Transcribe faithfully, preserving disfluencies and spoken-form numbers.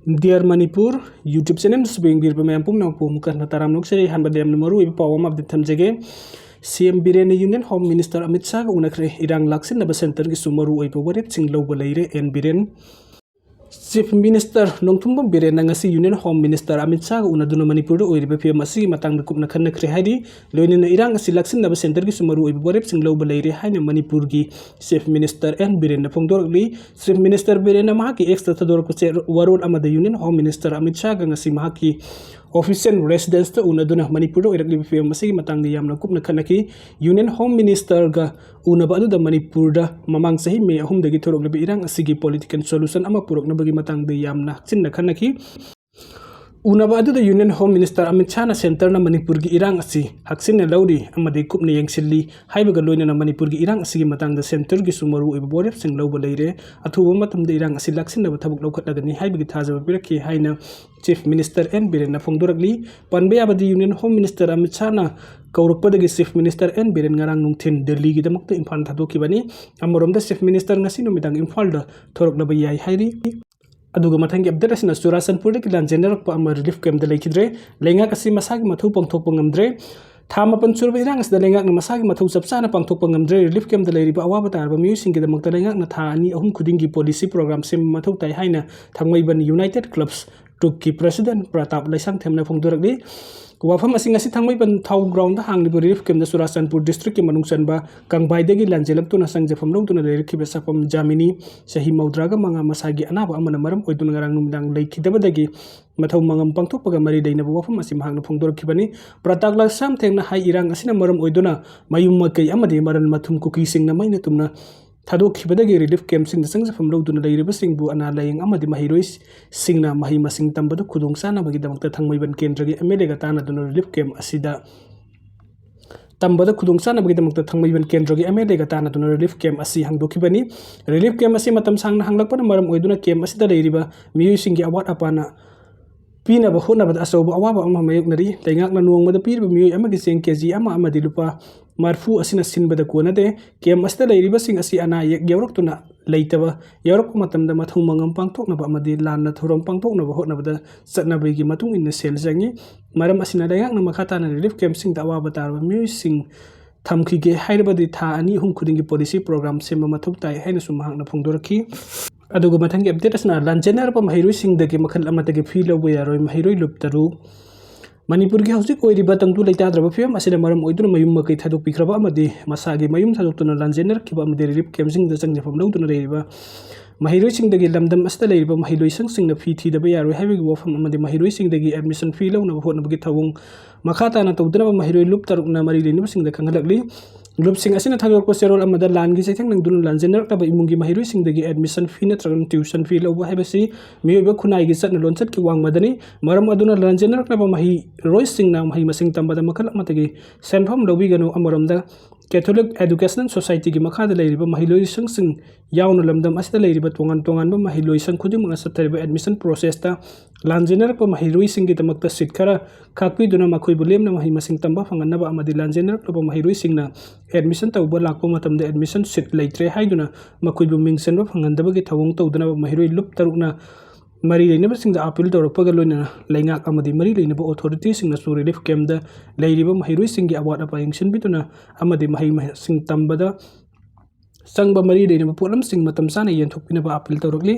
Dear Manipur YouTube channel ꯁꯤꯕꯨ ꯌꯦꯡꯕꯤꯔꯤꯕ ꯃꯌꯥꯝ ꯄꯨꯝꯅꯃꯛꯄꯨ ꯑꯃꯨꯛ ꯍꯟꯅ ꯇꯔꯥꯝꯅ ꯑꯣꯛꯆꯔꯤ꯫ ꯑꯍꯥꯟꯕꯗ ꯌꯥꯝꯅ ꯃꯔꯨ ꯑꯣꯏꯕ ꯄꯥꯎ ꯑꯃ update ꯊꯝꯖꯒꯦ꯫ ꯁꯤ ꯑꯦꯝ ꯕꯤꯔꯦꯟꯅ Union Home Minister ꯑꯃꯤꯠ ꯁꯥꯍꯒ ꯎꯅꯈ꯭ꯔꯦ꯫ ꯏꯔꯥꯡ ꯂꯥꯛꯁꯤꯟꯅꯕ centreꯒꯤꯁꯨ ꯃꯔꯨ ꯑꯣꯏꯕ ꯋꯥꯔꯦꯞꯁꯤꯡ ꯂꯧꯕ ꯂꯩꯔꯦ N Biren. Chief Minister Nongthombam ꯕꯤꯔꯦꯟꯅ ꯉꯁꯤ Union Home Minister ꯑꯃꯤꯠ ꯁꯥꯍꯒ ꯎꯅꯗꯨꯅ ꯃꯅꯤꯄꯨꯔꯗ ꯑꯣꯏꯔꯤꯕ ꯐꯤꯕꯝ ꯑꯁꯤꯒꯤ ꯃꯇꯥꯡꯗ ꯀꯨꯞꯅ ꯈꯟꯅꯈ꯭ꯔꯦ ꯍꯥꯏꯔꯤ꯫ ꯂꯣꯏꯅꯅ ꯏꯔꯥꯡ ꯑꯁꯤ ꯂꯥꯛꯁꯤꯟꯅꯕ centreꯒꯤꯁꯨ ꯃꯔꯨ ꯑꯣꯏꯕ ꯋꯥꯔꯦꯞꯁꯤꯡ ꯂꯧꯕ ꯂꯩꯔꯦ ꯍꯥꯏꯅ ꯃꯅꯤꯄꯨꯔꯒꯤ Chief Minister ꯑꯦꯟ ꯕꯤꯔꯦꯟꯅ ꯐꯣꯡꯗꯣꯔꯛꯂꯤ꯫ Chief Minister ꯕꯤꯔꯦꯟꯅ ꯃꯍꯥꯛꯀꯤ Xꯇ ꯊꯥꯗꯣꯔꯛꯄ ꯆꯦ-, ꯋꯥꯔꯣꯜ ꯑꯃꯗ Union Home Minister ꯑꯃꯤꯠ ꯁꯥꯍꯒ ꯉꯁꯤ ꯃꯍꯥꯛꯀꯤ official residenceꯇ ꯎꯅꯗꯨꯅ ꯃꯅꯤꯄꯨꯔꯗ ꯑꯣꯏꯔꯛꯂꯤꯕ ꯐꯤꯕꯝ ꯑꯁꯤꯒꯤ ꯃꯇꯥꯡꯗ ꯌꯥꯝꯅ ꯀꯨꯞꯅ ꯈꯟꯅꯈꯤ꯫ Union Home Ministerꯒ ꯎꯅꯕ ꯑꯗꯨꯗ ꯃꯅꯤꯄꯨꯔꯗ ꯃꯃꯥꯡ ꯆꯍꯤ ꯃꯦ ꯑꯍꯨꯝꯗꯒꯤ ꯊꯣꯔꯛꯂꯤꯕ ꯏꯔꯥꯡ ꯑꯁꯤꯒꯤ political solution ꯑꯃ ꯄꯨꯔꯛꯅꯕꯒꯤ ꯃꯇꯥꯡꯗ ꯌꯥꯝꯅ ꯍꯛꯆꯤꯟꯅ ꯈꯟꯅꯈꯤ꯫ ꯎꯅꯕ ꯑꯗꯨꯗ Union Home Minister ꯑꯃꯤꯠ ꯁꯥꯍꯅ centreꯅ ꯃꯅꯤꯄꯨꯔꯒꯤ ꯏꯔꯥꯡ ꯑꯁꯤ ꯍꯛꯆꯤꯟꯅ ꯂꯧꯔꯤ ꯑꯃꯗꯤ ꯀꯨꯞꯅ ꯌꯦꯡꯁꯤꯜꯂꯤ ꯍꯥꯏꯕꯒ ꯂꯣꯏꯅꯅ ꯃꯅꯤꯄꯨꯔꯒꯤ ꯏꯔꯥꯡ ꯑꯁꯤꯒꯤ ꯃꯇꯥꯡꯗ centreꯒꯤꯁꯨ ꯃꯔꯨꯑꯣꯏꯕ ꯋꯥꯔꯦꯞꯁꯤꯡ ꯂꯧꯕ ꯂꯩꯔꯦ꯫ ꯑꯊꯨꯕ ꯃꯇꯝꯗ ꯏꯔꯥꯡ ꯑꯁꯤ ꯂꯥꯛꯁꯤꯟꯅꯕ ꯊꯕꯛ ꯂꯧꯈꯠꯂꯒꯅꯤ ꯍꯥꯏꯕꯒꯤ ꯊꯥꯖꯕ ꯄꯤꯔꯛꯈꯤ ꯍꯥꯏꯅ Chief Minister ꯑꯦꯟ ꯕꯤꯔꯦꯟꯅ ꯐꯣꯡꯗꯣꯔꯛꯂꯤ꯫ ꯄꯟꯕ ꯌꯥꯕꯗꯤ Union Home Minister ꯑꯃꯤꯠ ꯁꯥꯍꯅ ꯀꯧꯔꯛꯄꯗꯒꯤ Chief Minister ꯑꯦꯟ ꯕꯤꯔꯦꯟ ꯉꯔꯥꯡ ꯅꯨꯡꯊꯤꯜ ꯗꯦꯜꯂꯤꯒꯤꯗꯃꯛꯇ ꯏꯝꯐꯥꯜ ꯊꯥꯗꯣꯛꯈꯤꯕꯅꯤ꯫ ꯑꯃꯔꯣꯝꯗ Chief Minister ꯉꯁꯤ ꯅꯨꯃꯤꯗꯥꯡ ꯏꯝꯐꯥꯜꯗ ꯊꯣꯔꯛꯂꯕ ꯌꯥꯏ ꯍꯥꯏꯔꯤ꯫ ꯑꯗꯨꯒ ꯃꯊꯪꯒꯤ update ꯑꯁꯤꯅ ꯆꯨꯔꯥꯆꯥꯟꯄꯨꯔꯗꯒꯤ ꯂꯥꯟꯖꯦꯟꯅꯔꯛꯄ ꯑꯃ relief campꯇ ꯂꯩꯈꯤꯗ꯭ꯔꯦ꯫ ꯂꯩꯉꯥꯛ ꯑꯁꯤ ꯃꯁꯥꯒꯤ ꯃꯊꯧ ꯄꯥꯡꯊꯣꯛꯄ ꯉꯝꯗ꯭ꯔꯦ꯫ ꯊꯥ ꯃꯥꯄꯟ ꯁꯨꯔꯕ ꯏꯔꯥꯡ ꯑꯁꯤꯗ ꯂꯩꯉꯥꯛꯅ ꯃꯁꯥꯒꯤ ꯃꯊꯧ ꯆꯞ ꯆꯥꯅ ꯄꯥꯡꯊꯣꯛꯄ ꯉꯝꯗ꯭ꯔꯦ꯫ Relief campꯇ ꯂꯩꯔꯤꯕ ꯑꯋꯥꯕ ꯇꯥꯔꯕ ꯃꯤꯑꯣꯏꯁꯤꯡꯒꯤꯗꯃꯛꯇ ꯂꯩꯉꯥꯛꯅ ꯊꯥ ꯑꯅꯤ ꯑꯍꯨꯝ ꯈꯨꯗꯤꯡꯒꯤ policy program ꯁꯦꯝꯕ ꯃꯊꯧ ꯇꯥꯏ ꯍꯥꯏꯅ ꯊꯥꯡꯃꯩꯕꯟ United Clubs Troopꯀꯤ President ꯄ꯭ꯔꯇꯥꯞ ꯂꯩꯁꯥꯡꯊꯦꯝꯅ ꯐꯣꯡꯗꯣꯔꯛꯂꯤ꯫ ꯋꯥꯐꯝ ꯑꯁꯤ ꯉꯁꯤ ꯊꯥꯡꯃꯩꯕꯟ ꯊꯥꯎ groundꯗ ꯍꯥꯡꯂꯤꯕ relief campꯇ ꯆꯨꯔꯥꯆꯥꯟꯄꯨꯔ districtꯀꯤ ꯃꯅꯨꯡ ꯆꯟꯕ ꯀꯪꯕꯥꯏꯗꯒꯤ ꯂꯥꯟꯖꯦꯜꯂꯛꯇꯨꯅ ꯆꯪꯖꯐꯝ ꯂꯧꯗꯨꯅ ꯂꯩꯔꯛꯈꯤꯕ ꯁꯥꯄꯝ ꯖꯥꯃꯤꯅꯤ, ꯆꯍꯤ ꯃꯧꯗ꯭ꯔꯥꯒ ꯃꯉꯥ, ꯃꯁꯥꯒꯤ ꯑꯅꯥꯕ ꯑꯃꯅ ꯃꯔꯝ ꯑꯣꯏꯗꯨꯅ ꯉꯔꯥꯡ ꯅꯨꯃꯤꯗꯥꯡ ꯂꯩꯈꯤꯗꯕꯗꯒꯤ ꯃꯊꯧ ꯃꯉꯝ ꯄꯥꯡꯊꯣꯛꯄꯒ ꯃꯔꯤ ꯂꯩꯅꯕ ꯋꯥꯐꯝ ꯑꯁꯤ ꯃꯍꯥꯛꯅ ꯐꯣꯡꯗꯣꯔꯛꯈꯤꯕꯅꯤ꯫ ꯄ꯭ꯔꯇꯥꯞ ꯂꯩꯁꯥꯡꯊꯦꯝꯅ ꯍꯥꯏ, ꯏꯔꯥꯡ ꯑꯁꯤꯅ ꯃꯔꯝ ꯑꯣꯏꯗꯨꯅ ꯃꯌꯨꯝ ꯃꯀꯩ ꯑꯃꯗꯤ ꯃꯔꯟ ꯃꯊꯨꯝ ꯀꯨꯀꯤꯁꯤꯡꯅ ꯃꯩꯅ ꯇꯨꯝꯅ ꯊꯥꯗꯣꯛꯈꯤꯕꯗꯒꯤ relief campꯁꯤꯡꯗ ꯆꯪꯖꯐꯝ ꯂꯧꯗꯨꯅ ꯂꯩꯔꯤꯕꯁꯤꯡꯕꯨ ꯑꯅꯥ ꯂꯥꯌꯦꯡ ꯑꯃꯗꯤ ꯃꯍꯩꯔꯣꯏꯁꯤꯡꯅ ꯃꯍꯩ ꯃꯁꯤꯡ ꯇꯝꯕꯗ ꯈꯨꯗꯣꯡ ꯆꯥꯅꯕꯒꯤꯗꯃꯛꯇ ꯊꯥꯡꯃꯩꯕꯟ ꯀꯦꯟꯗ꯭ꯔꯒꯤ ꯑꯦꯝ ꯑꯦꯜ ꯑꯦꯒ ꯇꯥꯟꯅꯗꯨꯅ relief camp ꯑꯁꯤꯗ ꯇꯝꯕꯗ ꯈꯨꯗꯣꯡ ꯆꯥꯅꯕꯒꯤꯗꯃꯛꯇ ꯊꯥꯡꯃꯩꯕꯟ ꯀꯦꯟꯗ꯭ꯔꯒꯤ ꯑꯦꯝ ꯑꯦꯜ ꯑꯦꯒ ꯇꯥꯟꯅꯗꯨꯅ relief camp ꯑꯁꯤ ꯍꯥꯡꯗꯣꯛꯈꯤꯕꯅꯤ꯫ Relief camp ꯑꯁꯤ ꯃꯇꯝ ꯁꯥꯡꯅ ꯍꯥꯡꯂꯛꯄꯅ ꯃꯔꯝ ꯑꯣꯏꯗꯨꯅ camp ꯑꯁꯤꯗ ꯂꯩꯔꯤꯕ ꯃꯤꯑꯣꯏꯁꯤꯡꯒꯤ ꯑꯋꯥꯠ ꯑꯄꯥꯅ ꯄꯤꯅꯕ ꯍꯣꯠꯅꯕꯗ ꯑꯆꯧꯕ ꯑꯋꯥꯕ ꯑꯃ ꯃꯥꯌꯣꯛꯅꯔꯤ꯫ ꯂꯩꯉꯥꯛꯅ ꯅꯣꯡꯃꯗ ꯄꯤꯔꯤꯕ ꯃꯤꯑꯣꯏ ꯑꯃꯒꯤ ꯆꯦꯡ ꯀꯦ ꯖꯤ ꯑꯃ ꯑꯃꯗꯤ ꯂꯨꯄꯥ ꯃꯔꯐꯨ ꯑꯁꯤꯅ ꯁꯤꯟꯕꯗ ꯀꯣꯟꯅꯗꯦ꯫ ꯀꯦꯝ ꯑꯁꯤꯗ ꯂꯩꯔꯤꯕꯁꯤꯡ ꯑꯁꯤ ꯑꯅꯥ ꯑꯌꯦꯛ ꯌꯥꯎꯔꯛꯇꯨꯅ ꯂꯩꯇꯕ, ꯌꯥꯎꯔꯛꯄ ꯃꯇꯝꯗ ꯃꯊꯧ ꯃꯉꯝ ꯄꯥꯡꯊꯣꯛꯅꯕ ꯑꯃꯗꯤ ꯂꯥꯟꯅ ꯊꯧꯔꯝ ꯄꯥꯡꯊꯣꯛꯅꯕ ꯍꯣꯠꯅꯕꯗ ꯆꯠꯅꯕꯒꯤ ꯃꯇꯨꯡ ꯏꯟꯅ ꯁꯦꯜ ꯆꯪꯏ꯫ ꯃꯔꯝ ꯑꯁꯤꯅ ꯂꯩꯉꯥꯛꯅ ꯃꯈꯥ ꯇꯥꯅ ꯔꯤꯂꯤꯐ ꯀꯦꯝꯁꯤꯡꯗ ꯑꯋꯥꯕ ꯇꯥꯔꯕ ꯃꯤꯑꯣꯏꯁꯤꯡ ꯊꯝꯈꯤꯒꯦ ꯍꯥꯏꯔꯕꯗꯤ ꯊꯥ ꯑꯅꯤ ꯑꯍꯨꯝ ꯈꯨꯗꯤꯡꯒꯤ ꯄꯣꯂꯤꯁꯤ ꯄ꯭ꯔꯣꯒ꯭ꯔꯥꯝ ꯁꯦꯝꯕ ꯃꯊꯧ ꯇꯥꯏ ꯍꯥꯏꯅꯁꯨ ꯃꯍꯥꯛꯅ ꯐꯣꯡꯗꯣꯔꯛꯈꯤ꯫ ꯑꯗꯨꯒ ꯃꯊꯪꯒꯤ ꯑꯞꯗꯦꯠ ꯑꯁꯤꯅ ꯂꯥꯟꯖꯦꯟꯅꯔꯕ ꯃꯍꯩꯔꯣꯏꯁꯤꯡꯗꯒꯤ ꯃꯈꯜ ꯑꯃꯠꯇꯒꯤ ꯐꯤ ꯂꯧꯕ ꯌꯥꯔꯣꯏ, ꯃꯍꯩꯔꯣꯏ ꯂꯨꯞ ꯇꯔꯨꯛ꯫ ꯃꯅꯤꯄꯨꯔꯒꯤ ꯍꯧꯖꯤꯛ ꯑꯣꯏꯔꯤꯕ ꯇꯪꯗꯨ ꯂꯩꯇꯥꯗ꯭ꯔꯕ ꯐꯤꯕꯝ ꯑꯁꯤꯅ ꯃꯔꯝ ꯑꯣꯏꯗꯨꯅ ꯃꯌꯨꯝ ꯃꯀꯩ ꯊꯥꯗꯣꯛꯄꯤꯈ꯭ꯔꯕ ꯑꯃꯗꯤ ꯃꯁꯥꯒꯤ ꯃꯌꯨꯝ ꯊꯥꯗꯣꯛꯇꯨꯅ ꯂꯥꯟꯖꯦꯟꯅꯔꯛꯈꯤꯕ ꯑꯃꯗꯤ ꯔꯤꯂꯤꯐ ꯀꯦꯝꯁꯤꯡꯗ ꯆꯪꯖꯐꯝ ꯂꯧꯗꯨꯅ ꯂꯩꯔꯤꯕ ꯃꯍꯩꯔꯣꯏꯁꯤꯡꯗꯒꯤ ꯂꯝꯗꯝ ꯑꯁꯤꯗ ꯂꯩꯔꯤꯕ ꯃꯍꯩꯂꯣꯏꯁꯪꯁꯤꯡꯅ ꯐꯤ ꯊꯤꯗꯕ ꯌꯥꯔꯣꯏ ꯍꯥꯏꯕꯒꯤ ꯋꯥꯐꯝ ꯑꯃꯗꯤ ꯃꯍꯩꯔꯣꯏꯁꯤꯡꯗꯒꯤ ꯑꯦꯗꯃꯤꯁꯟ ꯐꯤ ꯂꯧꯅꯕ ꯍꯣꯠꯅꯕꯒꯤ ꯊꯧꯑꯣꯡ ꯃꯈꯥ ꯇꯥꯅ ꯇꯧꯗꯅꯕ ꯃꯍꯩꯔꯣꯏ ꯂꯨꯞ ꯇꯔꯨꯛꯅ ꯃꯔꯤ ꯂꯩꯅꯕꯁꯤꯡꯗ ꯈꯪꯍꯜꯂꯛꯂꯤ꯫ ꯂꯨꯞꯁꯤꯡ ꯑꯁꯤꯅ ꯊꯥꯗꯣꯔꯛꯄ ꯆꯦꯔꯣꯜ ꯑꯃꯗ ꯂꯥꯟꯒꯤ ꯆꯩꯊꯦꯡ ꯅꯪꯗꯨꯅ ꯂꯥꯟꯖꯦꯟꯅꯔꯛꯂꯕ ꯏꯃꯨꯡꯒꯤ ꯃꯍꯩꯔꯣꯏꯁꯤꯡꯗꯒꯤ ꯑꯦꯗꯃꯤꯁꯟ ꯐꯤ ꯅꯠꯇ꯭ꯔꯒ ꯇ꯭ꯌꯨꯁꯟ ꯐꯤ ꯂꯧꯕ ꯍꯥꯏꯕꯁꯤ ꯃꯤꯑꯣꯏꯕ ꯈꯨꯟꯅꯥꯏꯒꯤ ꯆꯠꯅ ꯂꯣꯟꯆꯠꯀꯤ ꯋꯥꯡꯃꯗꯅꯤ꯫ ꯃꯔꯝ ꯑꯗꯨꯅ ꯂꯥꯟꯖꯦꯟꯅꯔꯛꯂꯕ ꯃꯍꯩꯔꯣꯏꯁꯤꯡꯅ ꯃꯍꯩ ꯃꯁꯤꯡ ꯇꯝꯕꯗ ꯃꯈꯜ ꯑꯃꯠꯇꯒꯤ ꯁꯦꯟꯐꯝ ꯂꯧꯕꯤꯒꯅꯨ꯫ ꯑꯃꯔꯣꯝꯗ ꯀꯦꯊꯣꯂꯤꯛ ꯑꯦꯗꯨꯀꯦꯁꯅꯦꯜ ꯁꯣꯁꯥꯏꯇꯤꯒꯤ ꯃꯈꯥꯗ ꯂꯩꯔꯤꯕ ꯃꯍꯩꯂꯣꯏꯁꯪꯁꯤꯡ ꯌꯥꯎꯅ ꯂꯝꯗꯝ ꯑꯁꯤꯗ ꯂꯩꯔꯤꯕ ꯇꯣꯉꯥꯟ ꯇꯣꯉꯥꯟꯕ ꯃꯍꯩꯂꯣꯏꯁꯪ ꯈꯨꯗꯤꯡꯃꯛꯅ ꯆꯠꯊꯔꯤꯕ ꯑꯦꯗꯃꯤꯁꯟ ꯄ꯭ꯔꯣꯁꯦꯁꯇ ꯂꯥꯟꯖꯦꯟꯅꯔꯛꯄ ꯃꯍꯩꯔꯣꯏꯁꯤꯡꯒꯤꯗꯃꯛꯇ ꯁꯤꯠ ꯈꯔ ꯈꯥꯛꯄꯤꯗꯨꯅ ꯃꯈꯣꯏꯕꯨ ꯂꯦꯝꯅ ꯃꯍꯩ ꯃꯁꯤꯡ ꯇꯝꯕ ꯐꯪꯍꯟꯅꯕ ꯑꯃꯗꯤ ꯂꯥꯟꯖꯦꯟꯅꯔꯛꯂꯕ ꯃꯍꯩꯔꯣꯏꯁꯤꯡꯅ ꯑꯦꯗꯃꯤꯁꯟ ꯇꯧꯕ ꯂꯥꯛꯄ ꯃꯇꯝꯗ ꯑꯦꯗꯃꯤꯁꯟ ꯁꯤꯠ ꯂꯩꯇ꯭ꯔꯦ ꯍꯥꯏꯗꯨꯅ ꯃꯈꯣꯏꯕꯨ ꯃꯤꯡ ꯆꯟꯕ ꯐꯪꯍꯟꯗꯕꯒꯤ ꯊꯧꯑꯣꯡ ꯇꯧꯗꯅꯕ ꯃꯍꯩꯔꯣꯏ ꯂꯨꯞ ꯇꯔꯨꯛꯅ ꯃꯔꯤ ꯂꯩꯅꯕꯁꯤꯡꯗ ꯑꯥꯄꯤꯜ ꯇꯧꯔꯛꯄꯒ ꯂꯣꯏꯅꯅ ꯂꯩꯉꯥꯛ ꯑꯃꯗꯤ ꯃꯔꯤ ꯂꯩꯅꯕ ꯑꯣꯊꯣꯔꯤꯇꯤꯁꯤꯡꯅꯁꯨ ꯔꯤꯂꯤꯐ ꯀꯦꯝꯗ ꯂꯩꯔꯤꯕ ꯃꯍꯩꯔꯣꯏꯁꯤꯡꯒꯤ ꯑꯋꯥꯠ ꯑꯄꯥ ꯌꯦꯡꯁꯤꯟꯕꯤꯗꯨꯅ ꯑꯃꯗꯤ ꯃꯍꯩ ꯃꯁꯤꯡ ꯇꯝꯕꯗ ꯆꯪꯕ ꯃꯔꯤ ꯂꯩꯅꯕ ꯄꯣꯠꯂꯝꯁꯤꯡ ꯃꯇꯝ ꯆꯥꯅ ꯌꯦꯟꯊꯣꯛꯄꯤꯅꯕ ꯑꯥꯄꯤꯜ ꯇꯧꯔꯛꯂꯤ꯫